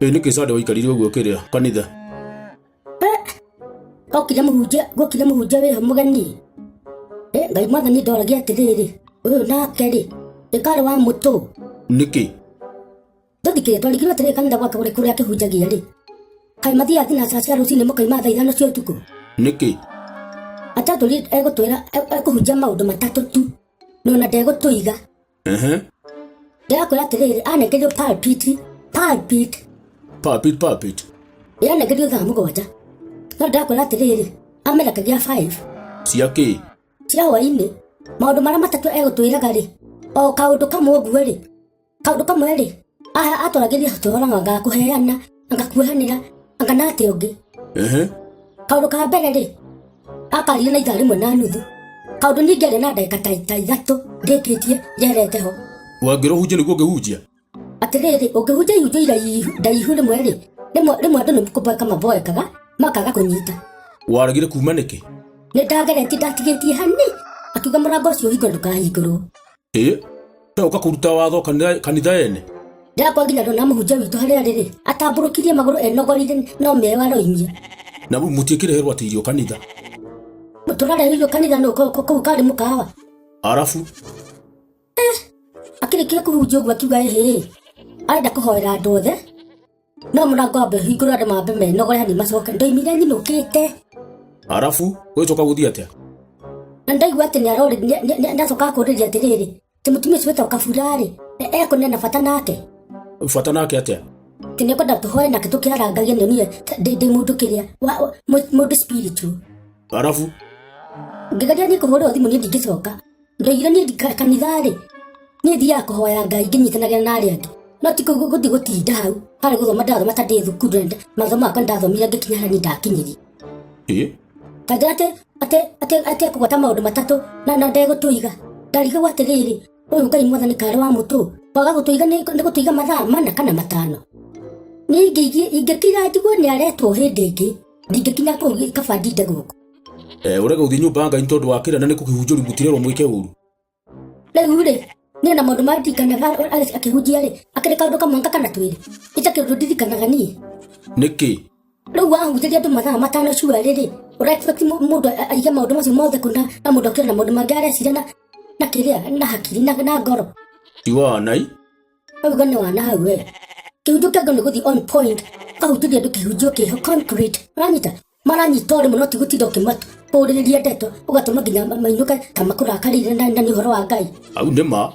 Ĩ nĩkĩ Sunday waikarire ũguo kĩrĩa kanitha? Okire mũhunjia, gwokire mũhunjia wĩho mũgeni. Ngai Mwathani, ndoragia atĩrĩrĩ, ũyũ nake rĩ, ĩkarĩ wa mũtũ? Nĩkĩ? Tũthikĩrĩria, twarigirwo atĩrĩrĩ, kanitha gwake kũrĩa kũrĩa akĩhunjagia rĩ, kaĩ mathiaga thinacara cia rũcinĩ mũkaima thaa 5 cia ũtukũ? Nĩkĩ? Atatũri egũtwĩra ekũhunjia maũndũ matatũ tu, no na ndegũtũiga. Ndĩrakwĩra atĩrĩrĩ, anengerio pulpit, pulpit. Pulpit, pulpit. Yanengerio thaa 7, no ndĩrakwĩra atĩrĩrĩ, amerekagia 5. Cia kĩ? Cia hwainĩ. Maũndũ marĩa matatũ egũtwĩraga rĩ, o kaũndũ kamwe ũguo rĩ, kaũndũ kamwe rĩ, atwaragĩria tũhoro anga kũheana, anga kuohanĩra, anga na atĩa ũngĩ. Kaũndũ ka mbere rĩ, akarire na ithaa 1.5. Kaũndũ ningĩ arĩ na ndagĩka ta 3 ndĩkĩtie njerete ho. Wangĩrwo hunjia nĩguo ũngĩhunjia? Atĩrĩrĩ, ũngĩhunjia ihunjio iraihu ndaihu, rĩmwe rĩ, rĩmwe andũ nĩ kũboeka maboekaga makaga kũnyita. Waregire kuma nĩkĩ? Nĩ ndageretie, ndatigĩtie hani akiuga mũrango ũcio ũhingũre ndũkahingũrwo. Ĩ ũka kũruta watho kanitha, kanitha ene? Ndakwa nginya ndona mũhunjia witũ harĩa rĩrĩ atambũrũkirie magũrũ enogorire, no mĩeyo aroimia. Na mũtiĩkĩrĩherwo atĩ irio kanitha? Tũrarehe kanitha nũ kũu karĩ mũkawa. Arabu? Akĩrĩkia kũhunjia ũguo akiuga ĩhĩ arenda kũhoera andũ othe, no mũrango wambe ũhingũrwo, andũ mambe menogore hani macoke. Ndoimire nyinũkĩte. Arabu ũgĩcoka gũthiĩ atĩa? Na ndaigua atĩ nĩacokaga kũrĩria atĩrĩrĩ, atĩ mũtumia ũcio wĩtagwo Kabura-rĩ, ekũnena bata nake. Bata nake atĩa? Atĩ nĩekwenda tũhoe nake tũkĩarangagia, nĩonire ndĩ mũndũ kĩrĩa mũndũ spiritual. Arabu? Ngĩgeria niĩ kũhũrĩrwo thimũ, niĩ ndingĩcoka. Ndoigire niĩ kanitha-rĩ, niĩ thiaga kũhoya Ngai ngĩnyitanagĩra na arĩa angĩ, no ti gũthiĩ gũtinda hau harĩ gũthoma. Ndathoma ta ndĩ thukuru na mathomo makwa nĩndathomire ngĩkinya harĩa niĩ ndakinyirie. Ĩ. Kanjĩra atĩ ekũgwata maũndũ matatũ na ndegũtũiga. Ndarigagwo atĩrĩrĩ, ũyũ Ngai Mwathani karĩ wa mũtũ kwaga gũtũiga nĩ gũtũiga mathaa 4 kana 5. Niĩ ingĩkira njiguo nĩ aretwo hĩndĩ ĩngĩ, ndingĩkinya kũu, kaba ndinde gũkũ. Ũrega gũthiĩ nyũmba ya Ngai nĩ tondũ wa kĩrĩa na nĩ kũkĩhunjĩrio mũtirerwo mwĩke ũru? Rĩu rĩ, niĩ na maũndũ marĩa ndirikanaga akĩhunjia rĩ, akĩrĩ kaũndũ kamwe anga kana twĩrĩ ita kĩũndũ ndirikanaga niĩ. Nĩkĩ? Rĩu wahunjĩria andũ mathaa 5 cua rĩrĩ, ũra expect mũndũ aige maũndũ macio mothe kũna, na mũndũ akĩrĩ na maũndũ mangĩ areciria na kĩrĩa na hakiri na ngoro. Ti wanai. Auga nĩ wana hau we kĩhunjio kĩa nĩ gũthiĩ on point, kahunjĩria andũ kĩhunjio kĩho concrete, ũranyita maranyita o rĩmwe, no ti gũtinda ũkĩmatũrĩrĩria ndeto ũgatũma nginya mainũke ta makũrakarĩire na nĩ ũhoro wa Ngai. Au nĩ ma.